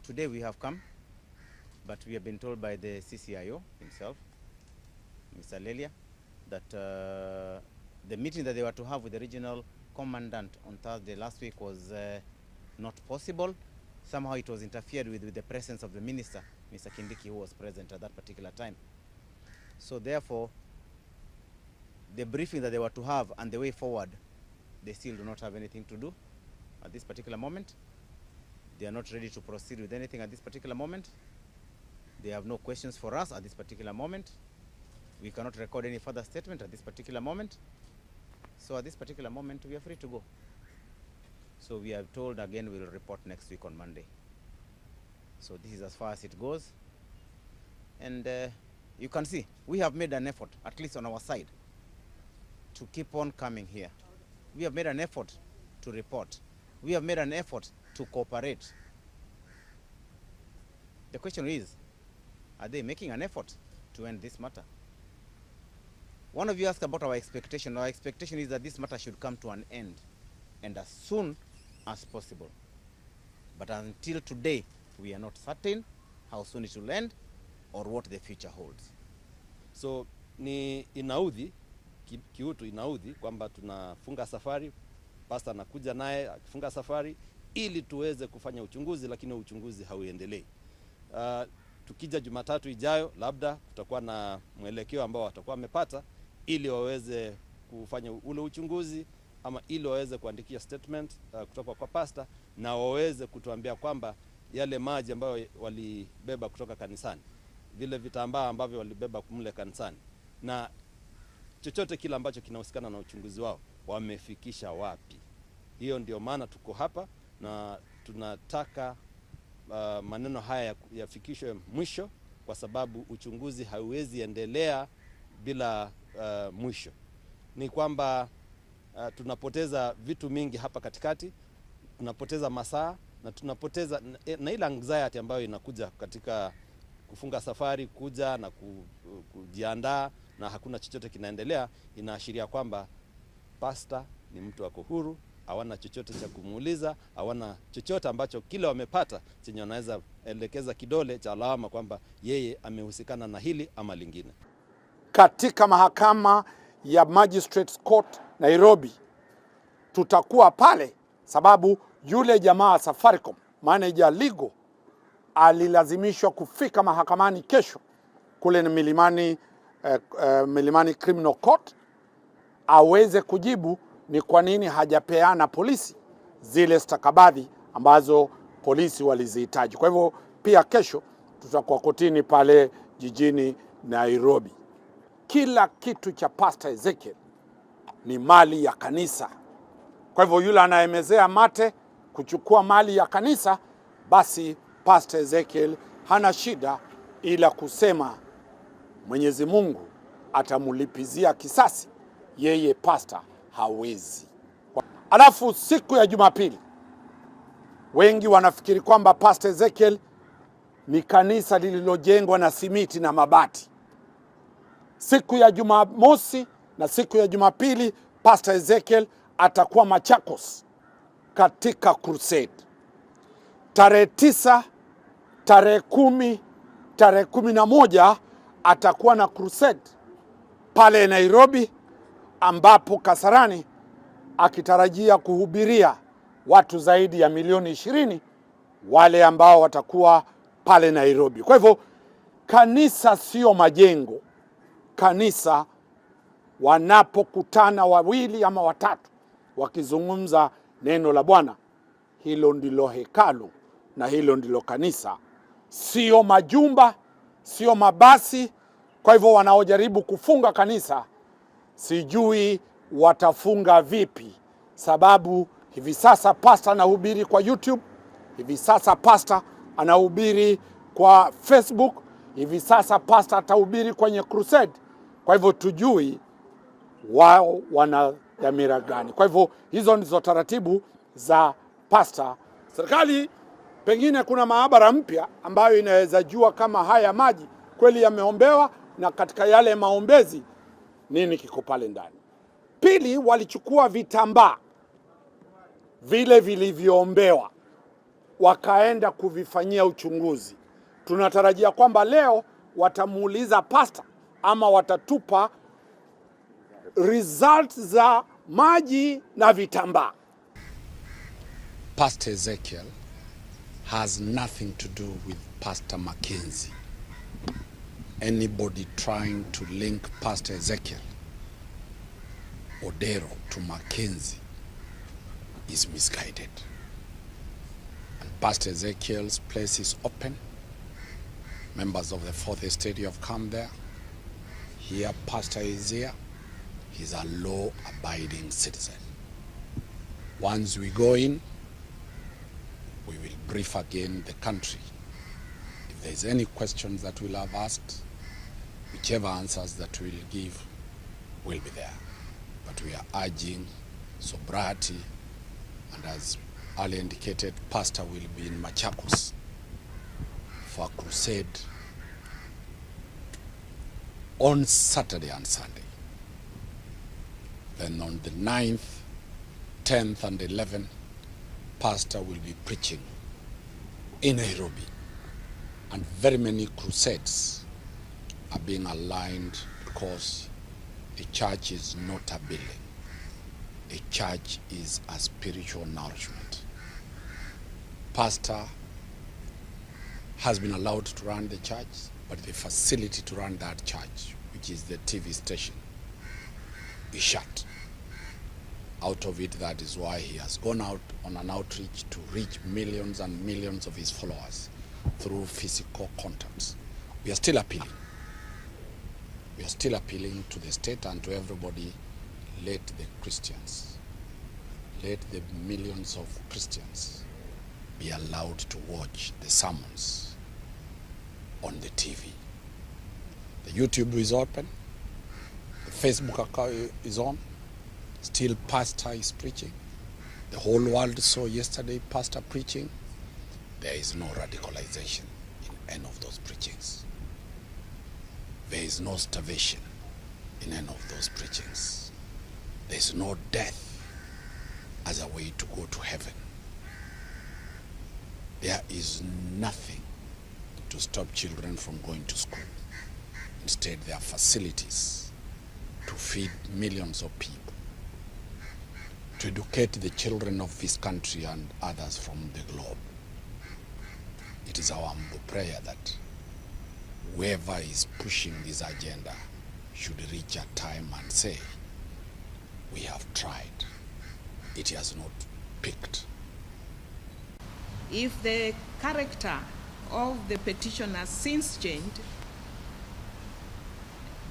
Today we have come, but we have been told by the CCIO himself, Mr. Lelia, that the meeting that they were to have with the regional commandant on Thursday last week was not possible. Somehow it was interfered with the presence of the minister, Mr. Kindiki, who was present at that particular time. So therefore, the briefing that they were to have and the way forward, they still do not have anything to do at this particular moment. They are not ready to proceed with anything at this particular moment. They have no questions for us at this particular moment. We cannot record any further statement at this particular moment. So at this particular moment, we are free to go. So we are told again we will report next week on Monday. So this is as far as it goes. And you can see we have made an effort, at least on our side, to keep on coming here. We have made an effort to report. We have made an effort to cooperate. The question is, are they making an effort to end this matter? One of you asked about our expectation. Our expectation is that this matter should come to an end, and as soon as possible. But until today, we are not certain how soon it will end or what the future holds. So ni inaudhi kiutu, inaudhi kwamba tunafunga safari, pasta anakuja naye akifunga safari ili tuweze kufanya uchunguzi, lakini uchunguzi hauendelei. Tukija Jumatatu ijayo labda kutakuwa na mwelekeo ambao watakuwa wamepata ili waweze kufanya ule uchunguzi ama ili waweze kuandikia statement kutoka kwa pasta na waweze kutuambia kwamba yale maji ambayo walibeba kutoka kanisani, vile vitambaa ambavyo walibeba mle kanisani na chochote kile ambacho kinahusikana na uchunguzi wao wamefikisha wapi. Hiyo ndio maana tuko hapa na tunataka maneno haya yafikishwe mwisho, kwa sababu uchunguzi hauwezi endelea bila mwisho. Ni kwamba tunapoteza vitu mingi hapa katikati, tunapoteza masaa na tunapoteza na ile anxiety ambayo inakuja katika kufunga safari, kuja na kujiandaa na hakuna chochote kinaendelea. Inaashiria kwamba pasta ni mtu ako huru, hawana chochote cha kumuuliza, hawana chochote ambacho kile wamepata chenye wanaweza elekeza kidole cha lawama kwamba yeye amehusikana na hili ama lingine. Katika mahakama ya Magistrates Court Nairobi, tutakuwa pale sababu yule jamaa Safaricom manager legal alilazimishwa kufika mahakamani kesho kule ni Milimani Criminal Court aweze kujibu ni kwa nini hajapeana polisi zile stakabadhi ambazo polisi walizihitaji. Kwa hivyo pia kesho tutakuwa kotini pale jijini Nairobi. Kila kitu cha Pastor Ezekiel ni mali ya kanisa. Kwa hivyo yule anayemezea mate kuchukua mali ya kanisa, basi Pastor Ezekiel hana shida ila kusema Mwenyezi Mungu atamulipizia kisasi, yeye pastor hawezi. Alafu siku ya Jumapili, wengi wanafikiri kwamba Pastor Ezekiel ni kanisa lililojengwa na simiti na mabati. Siku ya Jumamosi na siku ya Jumapili, Pastor Ezekiel atakuwa Machakos katika crusade. Tarehe 9, tarehe 10, tarehe 11 atakuwa na crusade pale Nairobi, ambapo Kasarani akitarajia kuhubiria watu zaidi ya milioni 20 wale ambao watakuwa pale Nairobi. Kwa hivyo kanisa sio majengo. Kanisa wanapokutana wawili ama watatu wakizungumza neno la Bwana, hilo ndilo hekalu na hilo ndilo kanisa, sio majumba, sio mabasi. Kwa hivyo wanaojaribu kufunga kanisa sijui watafunga vipi, sababu hivi sasa pasta anahubiri kwa YouTube, hivi sasa pasta anahubiri kwa Facebook, hivi sasa pasta atahubiri kwenye crusade. Kwa hivyo tujui wao wana dhamira gani. Kwa hivyo hizo ndizo taratibu za Pastor. Serikali pengine kuna maabara mpya ambayo inaweza jua kama haya maji kweli yameombewa na katika yale maombezi nini kiko pale ndani. Pili, walichukua vitambaa vile vilivyoombewa wakaenda kuvifanyia uchunguzi. Tunatarajia kwamba leo watamuuliza pasta ama watatupa results za maji na vitambaa. Pastor Ezekiel has nothing to do with Pastor Mackenzie. Anybody trying to link Pastor Ezekiel Odero to Mackenzie is misguided. And Pastor Ezekiel's place is open. Members of the Fourth Estate have come there. Here, Pastor is here. He's a law-abiding citizen. Once we go in, we will brief again the country. If there's any questions that we'll have asked, whichever answers that we'll give will be there. But we are urging sobriety, and as earlier indicated, Pastor will be in Machakos for a crusade on Saturday and Sunday. Then on the 9th, 10th and 11th, Pastor will be preaching in Nairobi. And very many crusades are being aligned because a church is not a building. A church is a spiritual nourishment. Pastor has been allowed to run the church, but the facility to run that church, which is the TV station, is shut. Out of it, that is why he has gone out on an outreach to reach millions and millions of his followers through physical contacts. We are still appealing. We are still appealing to the state and to everybody, let the Christians, let the millions of Christians be allowed to watch the sermons on the TV. The YouTube is open, the Facebook account is on, still Pastor is preaching. The whole world saw yesterday Pastor preaching. There is no radicalization in any of those preachings. There is no starvation in any of those preachings. There is no death as a way to go to heaven. There is nothing to stop children from going to school. Instead, there are facilities to feed millions of people, to educate the children of this country and others from the globe. It is our humble prayer that whoever is pushing this agenda should reach a time and say, we have tried. It has not picked. If the character of the petitioner has since changed,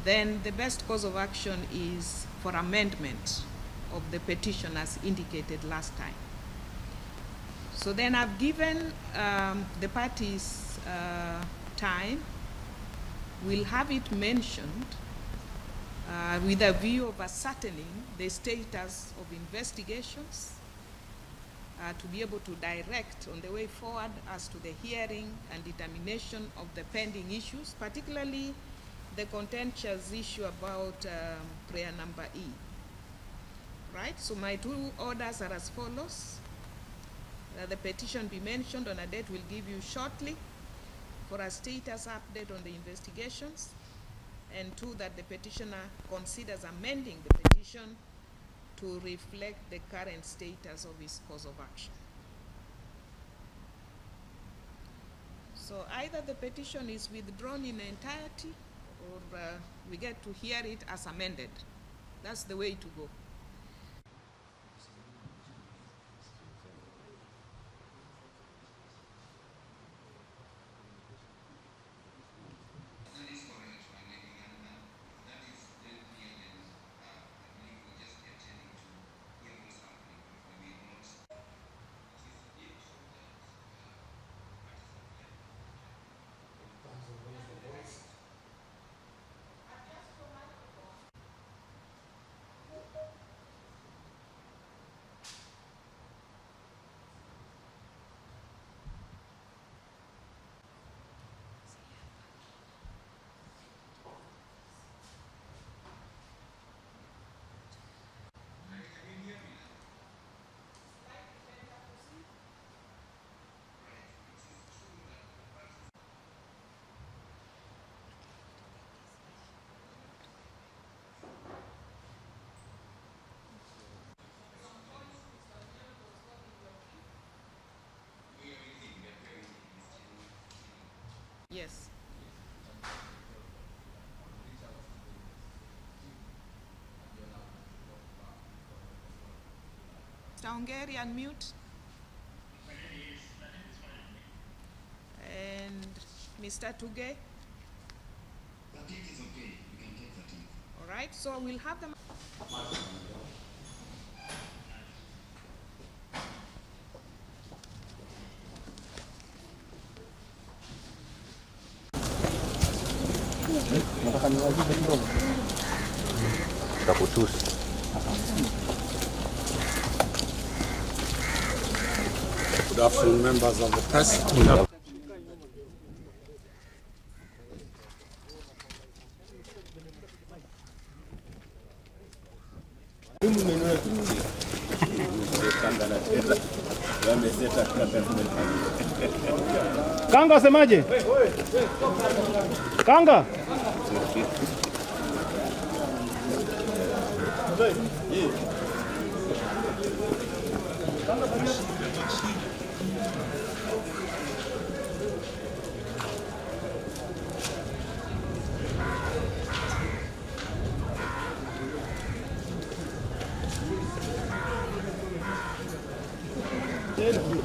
then the best course of action is for amendment of the petition as indicated last time. So then I've given the parties time. We'll have it mentioned with a view of ascertaining the status of investigations to be able to direct on the way forward as to the hearing and determination of the pending issues, particularly the contentious issue about prayer number E. Right? So my two orders are as follows. The petition be mentioned on a date we'll give you shortly for a status update on the investigations, and two, that the petitioner considers amending the petition to reflect the current status of his course of action. So either the petition is withdrawn in entirety or we get to hear it as amended. That's the way to go. Yes. Mr. Ongeri, unmute. And Mr. Tuge? 13th is okay. We can take 13th. All right, so we'll have them. Good afternoon, members of the press. Kanga wasemaje? Kanga.